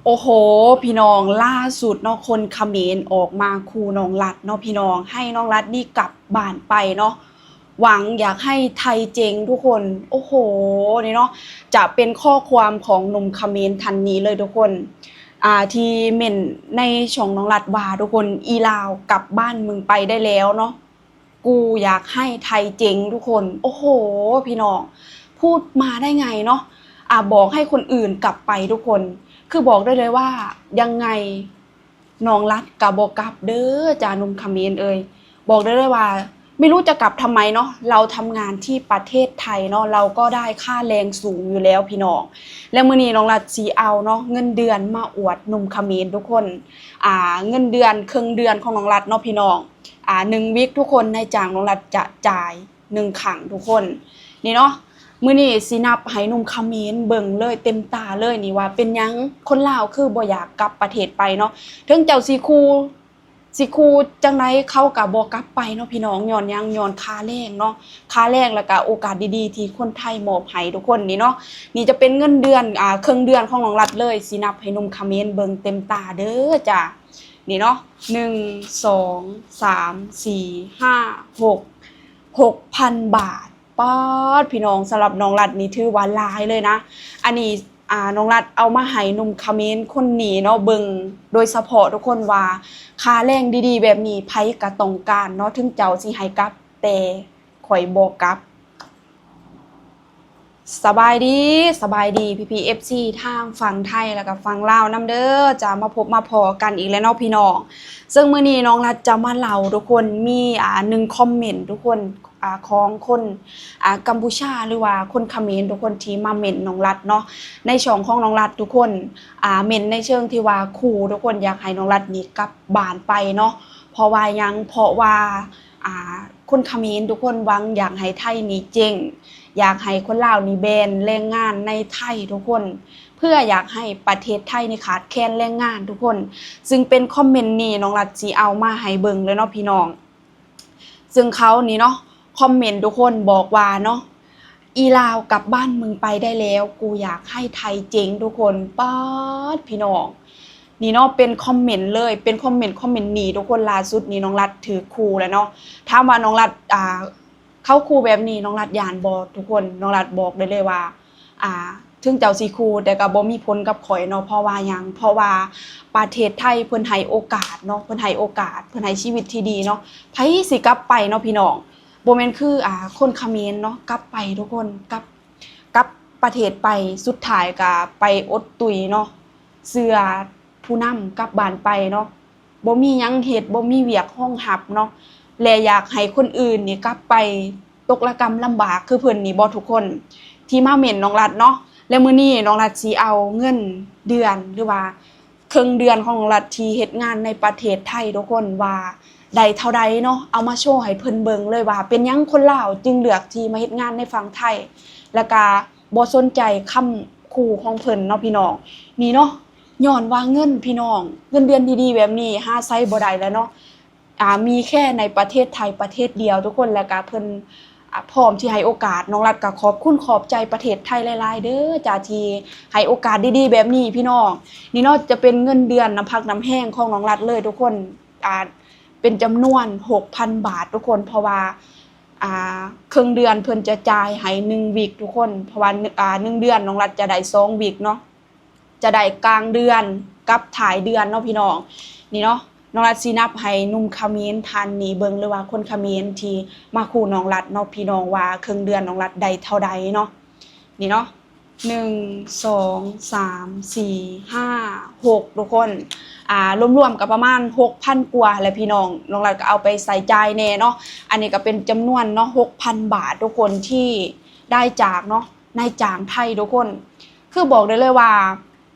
ໂອ້ໂຫ ພີ່ນ້ອງ ລ່າສຸດເນາະ ຄົນຂະເໝນອອກມາຂູ່ນ້ອງລັດເນາະ ພີ່ນ້ອງ ໃຫ້ນ້ອງລັດນີ້ກັບບ້ານໄປເນາະ ຫວັງຢາກໃຫ້ໄທເຈັງທຸກຄົນ. ໂອ້ໂຫ ນີ້ເນາະ ຈະເປັນຂໍ້ຄວາມຂອງໜຸ່ມຂະເໝນທ່ານນີ້ເລີຍທຸກຄົນ ອ່າ ທີ່ເມັ້ນໃນຊ່ອງນ້ອງລັດວ່າ ທຸກຄົນ ອີລາວກັບບ້ານມຶງໄປໄດ້ແລ້ວເນາະ ກູຢາກໃຫ້ໄທເຈັງທຸກຄົນ. ໂອ້ໂຫ ພີ່ນ້ອງ ພູດມາໄດ້ໄງເນາະ ອ່າ ບອກໃຫ້ຄົນອື່ນກັບໄປທຸກຄົນ ຄືບອກໄດ້ເລີຍວ່າ ຍັງໄງນ້ອງລັດກະບໍ່ກັບເດີຈ້າ ໜຸ່ມຂະເໝນເອີຍ. ບອກໄດ້ເລີຍວ່າ ໄມ່ຮູ້ຈະກັບທຳໄມເນາະ ເຮົາທຳງານທີ່ປະເທດໄທເນາະ ເຮົາກໍໄດ້ຄ່າແຮງສູງຢູ່ແລ້ວ ພີ່ນ້ອງ. ແລະ ມື້ນີ້ນ້ອງລັດຊິເອົາເນາະ ເງິນເດືອນມາອວດໜຸ່ມຂະເໝນທຸກຄົນ ອ່າ ເງິນເດືອນເຄິ່ງເດືອນຂອງນ້ອງລັດເນາະ ພີ່ນ້ອງ. ອ່າ ໜຶ່ງວິກທຸກຄົນ ນາຍຈ້າງນ້ອງລັດຈະຈ່າຍໜຶ່ງຄັ້ງທຸກຄົນ ນີ້ເນາະ. ມື້ນີ້ຊິນັບໃຫ້ໜຸ່ມຂະເໝນເບິ່ງເລີຍ ເຕັມຕາເລີຍນີ້ວ່າ ເປັນຫຍັງຄົນລາວຄືບໍ່ຢາກກັບປະເທດໄປເນາະ ເຖິງເຈົ້າຊິຂູ່ ຊິຂູ່ຈັ່ງໃດເຂົາກະບໍ່ກັບໄປເນາະ ພີ່ນ້ອງ. ຍ້ອນຫຍັງ? ຍ້ອນຄ່າແຮງເນາະ ຄ່າແຮງ ແລ້ວກະໂອກາດດີໆທີ່ຄົນໄທມອບໃຫ້ທຸກຄົນນີ້ເນາະ. ນີ້ຈະເປັນເງິນເດືອນ ອ່າ ເຄິ່ງເດືອນຂອງນ້ອງລັດເລີຍ ຊິນັບໃຫ້ໜຸ່ມຂະເໝນເບິ່ງເຕັມຕາເດີຈ້າ. ນີ້ເນາະ ໜຶ່ງ ສອງ ສາມ ສີ່ ຫ້າ ຫົກ ຫົກພັນບາດ. ປາດ ພີ່ນ້ອງ ສຳລັບນ້ອງລັດນີ້ຖືວ່າຫຼາຍເລີຍນະ. ອັນນີ້ ອ່າ ນ້ອງລັດເອົາມາໃຫ້ໜຸ່ມຂະເໝນຄົນນີ້ເນາະເບິ່ງໂດຍສະເພາະທຸກຄົນວ່າ ຄ່າແຮງດີໆແບບນີ້ໃຜກະຕ້ອງການເນາະ ເຖິງເຈົ້າຊິໃຫ້ກັບ ແຕ່ຂ້ອຍບໍ່ກັບ. ສະບາຍດີ ສະບາຍດີພີ່ໆ ເອັຟຊີ ທາງຝັ່ງໄທ ແລ້ວກະຝັ່ງລາວນຳເດີ ຈະມາພົບມາພໍ້ກັນອີກແລ້ວເນາະ ພີ່ນ້ອງ. ເຊິ່ງມື້ນີ້ນ້ອງລັດຈະມາເລົ່າທຸກຄົນ ມີ ອ່າ ໜຶ່ງຄອມເມັນທຸກຄົນ ອ່າ ຂອງຄົນ ອ່າ ກຳປູເຈຍ ຫຼືວ່າຄົນຂະເໝນທຸກຄົນທີ່ມາເມັ້ນນ້ອງລັດເນາະ ໃນຊ່ອງຂອງນ້ອງລັດທຸກຄົນ ອ່າ ເມັ້ນໃນເຊີງທີ່ວ່າຂູ່ທຸກຄົນ ຢາກໃຫ້ນ້ອງລັດນີ້ກັບບ້ານໄປເນາະ. ເພາະວ່າຫຍັງ? ເພາະວ່າ ອ່າ ຄົນຂະເໝນທຸກຄົນຫວັງຢາກໃຫ້ໄທນີ້ເຈັງ ຢາກໃຫ້ຄົນລາວນີ້ແບນແຮງງານໃນໄທທຸກຄົນ ເພື່ອຢາກໃຫ້ປະເທດໄທນີ້ຂາດແຄນແຮງງານທຸກຄົນ. ຊຶ່ງເປັນຄອມເມັນນີ້ ນ້ອງລັດຊິເອົາມາໃຫ້ເບິ່ງເລີຍເນາະ ພີ່ນ້ອງ. ຊຶ່ງເຂົານີ້ເນາະ ຄອມເມັນທຸກຄົນບອກວ່າເນາະ ອີລາວກັບບ້ານມຶງໄປໄດ້ແລ້ວ ກູຢາກໃຫ້ໄທເຈັງທຸກຄົນ. ປາດ ພີ່ນ້ອງ ນີ້ເນາະ ເປັນຄອມເມັນເລີຍ ເປັນຄອມເມັນ ຄອມເມັນນີ້ທຸກຄົນ. ລ່າສຸດນີ້ນ້ອງລັດຖືກຂູ່ແລ້ວເນາະ. ຖາມວ່ານ້ອງລັດ ອ່າ ເຂົາຂູ່ແບບນີ້ ນ້ອງລັດຢ້ານບໍ່? ທຸກຄົນ ນ້ອງລັດບອກໄດ້ເລີຍວ່າ ອ່າ ເຖິງເຈົ້າຊິຂູ່ ແຕ່ກໍບໍ່ມີຜົນກັບຂ້ອຍເນາະ. ເພາະວ່າຫຍັງ? ເພາະວ່າປະເທດໄທເພິ່ນໃຫ້ໂອກາດເນາະ ເພິ່ນໃຫ້ໂອກາດ ເພິ່ນໃຫ້ຊີວິດທີ່ດີເນາະ. ໃຜຊິກັບໄປເນາະ ພີ່ນ້ອງ? ບໍ່ແມ່ນຄື ອ່າ ຄົນຂະເໝນເນາະ ກັບໄປທຸກຄົນ ກັບ ກັບປະເທດໄປ ສຸດທ້າຍກໍໄປອົດຕຸຍເນາະ. ເຊື່ອຜູ້ນຳກັບບ້ານໄປເນາະ ບໍ່ມີຫຍັງເຮັດ ບໍ່ມີວຽກຮອງຮັບເນາະ ແລະ ຢາກໃຫ້ຄົນອື່ນນີ້ກັບໄປຕົກລະກຳລຳບາກຄືເພິ່ນນີ້ບໍ່ທຸກຄົນ ທີ່ມາເມັ້ນນ້ອງລັດເນາະ. ແລະ ມື້ນີ້ນ້ອງລັດຊິເອົາເງິນເດືອນ ຫຼືວ່າເຄິ່ງເດືອນຂອງນ້ອງລັດທີ່ເຮັດງານໃນປະເທດໄທທຸກຄົນ ວ່າໄດ້ເທົ່າໃດເນາະ ເອົາມາໂຊໃຫ້ເພິ່ນເບິ່ງເລີຍວ່າ ເປັນຫຍັງຄົນລາວຈຶ່ງເລືອກທີ່ມາເຮັດງານໃນຝັ່ງໄທ ແລ້ວກະ ບໍ່ສົນໃຈຄຳຂູ່ຂອງເພິ່ນເນາະ ພີ່ນ້ອງ. ນີ້ເນາະ ຍ້ອນວ່າເງິນ ພີ່ນ້ອງ ເງິນເດືອນດີໆແບບນີ້ຫາໃສບໍ່ໄດ້ແລ້ວເນາະ. ອ່າ ມີແຄ່ໃນປະເທດໄທປະເທດດຽວທຸກຄົນ ແລ້ວກະເພິ່ນ ອ່າ ພ້ອມທີ່ໃຫ້ໂອກາດ. ນ້ອງລັດກໍຂອບຄຸນຂອບໃຈປະເທດໄທຫຼາຍໆເດີຈ້າ ທີ່ໃຫ້ໂອກາດດີໆແບບນີ້ ພີ່ນ້ອງ. ນີ້ເນາະ ຈະເປັນເງິນເດືອນນ້ຳພັກນ້ຳແຮງຂອງນ້ອງລັດເລີຍທຸກຄົນ ອ່າ ເປັນຈຳນວນຫົກພັນບາດທຸກຄົນ ເພາະວ່າ ອ່າ ເຄິ່ງເດືອນເພິ່ນຈະຈ່າຍໃຫ້ໜຶ່ງວິກທຸກຄົນ ເພາະວ່າ ອ່າ ໜຶ່ງເດືອນນ້ອງລັດຈະໄດ້ສອງວິກເນາະ ຈະໄດ້ກາງເດືອນກັບທ້າຍເດືອນເນາະ ພີ່ນ້ອງ. ນີ້ເນາະ ນ້ອງລັດຊິນັບໃຫ້ໜຸ່ມຂະເໝນທ່ານນີ້ເບິ່ງ ຫຼືວ່າຄົນຂະເໝນທີ່ມາຂູ່ນ້ອງລັດເນາະ ພີ່ນ້ອງ ວ່າເຄິ່ງເດືອນນ້ອງລັດໄດ້ເທົ່າໃດເນາະ. ນີ້ເນາະ ໜຶ່ງ ສອງ ສາມ ສີ່ ຫ້າ ຫົກ ທຸກຄົນ ອ່າ ລວມໆກໍປະມານຫົກພັນກວ່າແຫຼະ ພີ່ນ້ອງ. ນ້ອງລັດກໍເອົາໄປໃຊ້ຈ່າຍແດ່ເນາະ. ອັນນີ້ກໍເປັນຈຳນວນເນາະ ຫົກພັນບາດທຸກຄົນ ທີ່ໄດ້ຈາກເນາະ ນາຍຈ້າງໄທທຸກຄົນ. ຄືບອກໄດ້ເລີຍວ່າ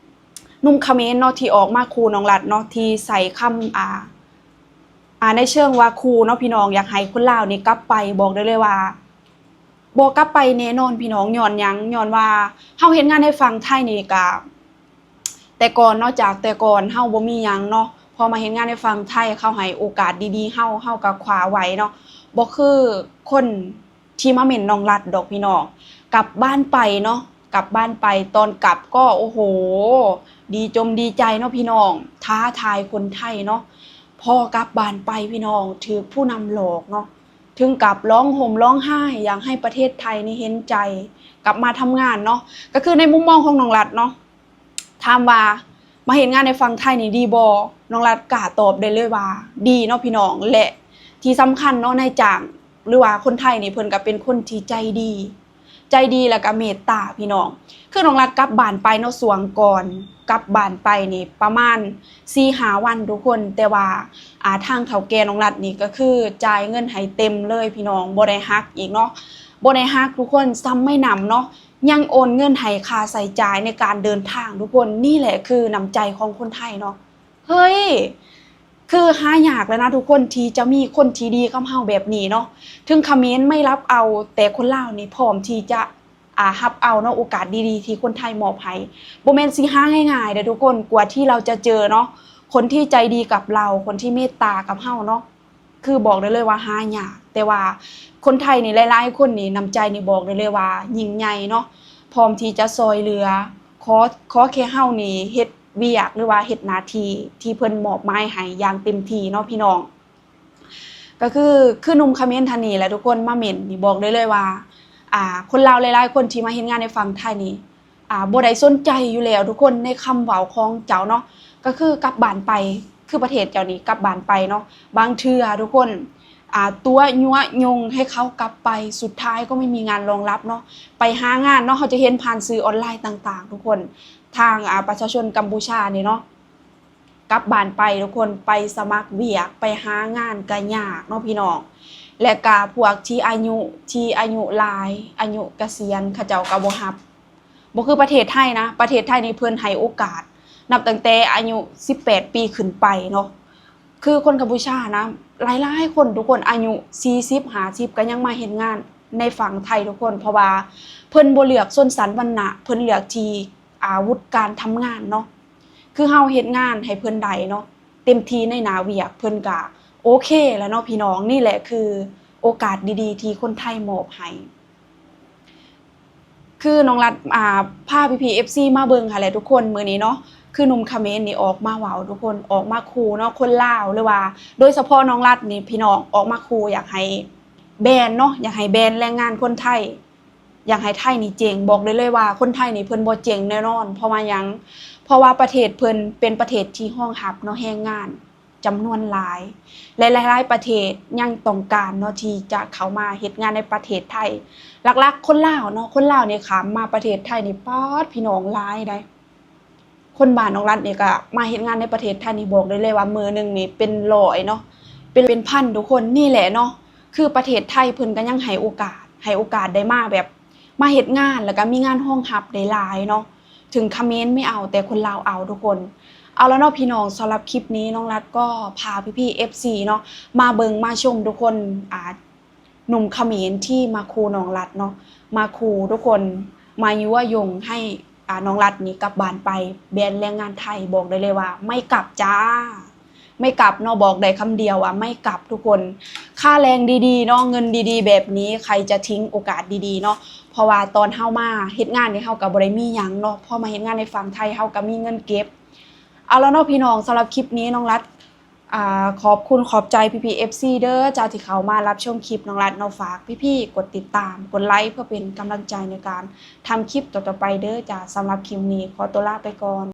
ໜຸ່ມຂະເໝນເນາະ ທີ່ອອກມາຂູ່ນ້ອງລັດເນາະ ທີ່ໃຊ້ຄຳ ອ່າ ອ່າ ໃນເຊີງວ່າຂູ່ເນາະ ພີ່ນ້ອງ ຢາກໃຫ້ຄົນລາວນີ້ກັບໄປ ບອກໄດ້ເລີຍວ່າ ບໍ່ກັບໄປແນ່ນອນ ພີ່ນ້ອງ. ຍ້ອນຫຍັງ? ຍ້ອນວ່າເຮົາເຮັດງານໃນຝັ່ງໄທນີ້ກະ ແຕ່ກ່ອນເນາະ ຈາກແຕ່ກ່ອນເຮົາບໍ່ມີຫຍັງເນາະ ພໍມາເຮັດງານໃນຝັ່ງໄທ ເຂົາໃຫ້ໂອກາດດີໆເຮົາ ເຮົາກໍຄວ້າໄວ້ເນາະ. ບໍ່ຄືຄົນທີ່ມາເມັ້ນນ້ອງລັດດອກ ພີ່ນ້ອງ. ກັບບ້ານໄປເນາະ ກັບບ້ານໄປ ຕອນກັບກໍ ໂອ້ໂຫ ດີຈົມດີໃຈເນາະພີ່ນ້ອງ ທ້າທາຍຄົນໄທເນາະ ພໍກັບບ້ານໄປພີ່ນ້ອງ ຖືກຜູ້ນຳຫຼອກເນາະ ເຖິງກັບຮ້ອງໂຮມຮ້ອງໄຫ້ ຢາກໃຫ້ປະເທດໄທນີ້ເຫັນໃຈ ກັບມາທຳງານເນາະ. ກໍຄືໃນມຸມມອງຂອງນ້ອງລັດເນາະ ຖາມວ່າມາເຮັດງານໃນຝັ່ງໄທນີ້ດີບໍ່? ນ້ອງລັດກ້າຕອບໄດ້ເລີຍວ່າດີເນາະພີ່ນ້ອງ ແລະ ທີ່ສຳຄັນເນາະ ນາຍຈ້າງ ຫຼືວ່າຄົນໄທນີ້ເພິ່ນກໍເປັນຄົນທີ່ໃຈດີ ໃຈດີ ແລ້ວກໍເມດຕາພີ່ນ້ອງ. ຄືນ້ອງລັດກັບບ້ານໄປເນາະ ຊ່ວງກ່ອນກັບບ້ານໄປນີ້ປະມານສີ່ຫ້າວັນທຸກຄົນ ແຕ່ວ່າ ອ່າ ທາງເຖົ້າແກ່ນ້ອງລັດນີ້ກໍຄືຈ່າຍເງິນໃຫ້ເຕັມເລີຍພີ່ນ້ອງ ບໍ່ໄດ້ຫັກອີກເນາະ ບໍ່ໄດ້ຫັກທຸກຄົນ ສ່ຳໄມ້ນຳເນາະ ຍັງໂອນເງິນໃຫ້ຄ່າໃຊ້ຈ່າຍໃນການເດີນທາງທຸກຄົນ. ນີ້ແຫຼະຄືນ້ຳໃຈຂອງຄົນໄທເນາະ. ເຮີ້ຍ ຄືຫາຍາກແລ້ວນະທຸກຄົນ ທີ່ຈະມີຄົນທີ່ດີກັບເຮົາແບບນີ້ເນາະ. ເຖິງຂະເໝນໄມ່ຮັບເອົາ ແຕ່ຄົນລາວນີ້ພ້ອມທີ່ຈະ ອ່າ ຮັບເອົາເນາະ ໂອກາດດີໆທີ່ຄົນໄທມອບໃຫ້ ບໍ່ແມ່ນຊິຫາງ່າຍໆເດ້ທຸກຄົນ ກວ່າທີ່ເຮົາຈະເຈີເນາະ ຄົນທີ່ໃຈດີກັບເຮົາ ຄົນທີ່ເມດຕາກັບເຮົາເນາະ. ຄືບອກໄດ້ເລີຍວ່າຫາຍາກ ແຕ່ວ່າຄົນໄທນີ້ຫຼາຍໆຄົນນີ້ ນ້ຳໃຈນີ້ບອກໄດ້ເລີຍວ່າຍິ່ງໃຫຍ່ເນາະ ພ້ອມທີ່ຈະຊ່ອຍເຫຼືອ ຂໍ ຂໍແຄ່ເຮົານີ້ເຮັດວຽກ ຫຼືວ່າເຮັດໜ້າທີ່ທີ່ເພິ່ນມອບໝາຍໃຫ້ຢ່າງເຕັມທີ່ເນາະພີ່ນ້ອງ. ກໍຄື ຄືໜຸ່ມຂະເໝນທ່ານນີ້ແຫຼະທຸກຄົນ ມາເມັ້ນນີ້ ບອກໄດ້ເລີຍວ່າ ອ່າ ຄົນລາວຫຼາຍໆຄົນທີ່ມາເຮັດງານໃນຝັ່ງໄທນີ້ ອ່າ ບໍ່ໄດ້ສົນໃຈຢູ່ແລ້ວທຸກຄົນ ໃນຄຳເວົ້າຂອງເຈົ້າເນາະ ກໍຄືກັບບ້ານໄປ ຄືປະເທດເຈົ້ານີ້ກັບບ້ານໄປເນາະ ບາງເທື່ອທຸກຄົນ ອ່າ ຕົວະຍົວະຍົງໃຫ້ເຂົາກັບໄປ ສຸດທ້າຍກໍໄມ່ມີງານຮອງຮັບເນາະ ໄປຫາງານເນາະ ເຮົາຈະເຫັນຜ່ານສື່ອອນລາຍຕ່າງໆທຸກຄົນ ທາງ ອ່າ ປະຊາຊົນກຳປູຊານີ້ເນາະ ກັບບ້ານໄປທຸກຄົນ ໄປສະໝັກວຽກ ໄປຫາງານກໍຍາກເນາະພີ່ນ້ອງ ແລະກະພວກທີ່ອາຍຸ ທີ່ອາຍຸຫຼາຍ ອາຍຸກະສຽນ ເຂົາເຈົ້າກໍບໍ່ຮັບ ບໍ່ຄືປະເທດໄທນະ ປະເທດໄທນີ້ເພິ່ນໃຫ້ໂອກາດ ນັບຕັ້ງແຕ່ອາຍຸສິບແປດປີຂຶ້ນໄປເນາະ. ຄືຄົນກຳປູຊານະ ຫຼາຍໆຄົນທຸກຄົນ ອາຍຸສີ່ສິບ ຫ້າສິບ ກໍຍັງມາເຮັດງານໃນຝັ່ງໄທທຸກຄົນ ເພາະວ່າເພິ່ນບໍ່ເລືອກຊົນຊັ້ນວັນນະ ເພິ່ນເລືອກທີ່ ອ່າ ວຸດການທຳງານເນາະ. ຄືເຮົາເຮັດງານໃຫ້ເພິ່ນໄດ້ເນາະ ເຕັມທີ່ໃນໜ້າວຽກ ເພິ່ນກະໂອເຄແລ້ວເນາະພີ່ນ້ອງ. ນີ້ແຫຼະຄືໂອກາດດີໆທີ່ຄົນໄທມອບໃຫ້. ຄືນ້ອງລັດ ອ່າ ພາພີ່ໆ ເອັຟຊີ ມາເບິ່ງຫັ້ນແຫຼະທຸກຄົນ ມື້ນີ້ເນາະ ຄືໜຸ່ມຂະເໝນນີ້ອອກມາເວົ້າທຸກຄົນ ອອກມາຂູ່ເນາະ ຄົນລາວ ຫຼືວ່າໂດຍສະເພາະນ້ອງລັດນີ້ພີ່ນ້ອງ ອອກມາຂູ່ຢາກໃຫ້ແບນເນາະ ຢາກໃຫ້ແບນແຮງງານຄົນໄທ ຢາກໃຫ້ໄທນີ້ເຈັງ. ບອກໄດ້ເລີຍວ່າຄົນໄທນີ້ເພິ່ນບໍ່ເຈັງແນ່ນອນ ເພາະວ່າຫຍັງ? ເພາະວ່າປະເທດເພິ່ນເປັນປະເທດທີ່ຮອງຮັບເນາະ ແຮງງານຈຳນວນຫຼາຍ ແລະ ຫຼາຍໆປະເທດຍັງຕ້ອງການເນາະ ທີ່ຈະເຂົ້າມາເຮັດງານໃນປະເທດໄທ. ຫຼັກໆຄົນລາວເນາະ ຄົນລາວນີ້ຂ້າມມາປະເທດໄທນີ້ ປາດ ພີ່ນ້ອງ ຫຼາຍໃດ໋. ຄົນບ້ານນ້ອງລັດນີ້ກໍມາເຮັດງານໃນປະເທດໄທນີ້ ບອກໄດ້ເລີຍວ່າມື້ໜຶ່ງນີ້ເປັນຮ້ອຍເນາະ ເປັນ ເປັນພັນທຸກຄົນ. ນີ້ແຫຼະເນາະ ຄືປະເທດໄທເພິ່ນກໍຍັງໃຫ້ໂອກາດ ໃຫ້ໂອກາດໄດ້ມາແບບ ມາເຮັດງານ ແລ້ວກໍມີງານຮອງຮັບໄດ້ຫຼາຍເນາະ. ເຖິງຂະເໝນໄມ່ເອົາ ແຕ່ຄົນລາວເອົາທຸກຄົນ. ເອົາລະເນາະພີ່ນ້ອງ ສຳລັບຄລິບນີ້ນ້ອງລັດກໍພາພີ່ໆ ເອັຟຊີ ເນາະ ມາເບິ່ງມາຊົມທຸກຄົນ ອ່າ ໜຸ່ມຂະເໝນທີ່ມາຂູ່ນ້ອງລັດເນາະ ມາຂູ່ທຸກຄົນ ມາຍົວະຍົງໃຫ້ ອ່າ ນ້ອງລັດນີ້ກັບບ້ານໄປ ແບນແຮງງານໄທ. ບອກໄດ້ເລີຍວ່າໄມ່ກັບຈ້າ ໄມ່ກັບເນາະ ບອກໄດ້ຄຳດຽວວ່າໄມ່ກັບທຸກຄົນ. ຄ່າແຮງດີໆເນາະ ເງິນດີໆແບບນີ້ ໃຜຈະຖິ້ມໂອກາດດີໆເນາະ ເພາະວ່າຕອນເຮົາມາເຮັດງານນີ້ ເຮົາກໍບໍ່ໄດ້ມີຫຍັງເນາະ ພໍມາເຮັດງານໃນຝັ່ງໄທ ເຮົາກໍມີເງິນເກັບ. ເອົາລະເນາະພີ່ນ້ອງ ສຳລັບຄລິບນີ້ນ້ອງລັດ ອ່າ ຂອບຄຸນຂອບໃຈພີ່ໆ ເອັຟຊີ ເດີຈ້າ ທີ່ເຂົ້າມາຮັບຊົມຄລິບນ້ອງລັດເນາະ. ຝາກພີ່ໆກົດຕິດຕາມ ກົດໄລ ເພື່ອເປັນກຳລັງໃຈໃນການທຳຄລິບຕໍ່ໆໄປເດີຈ້າ. ສຳລັບຄລິບນີ້ຂໍຕົວລາໄປກ່ອນ.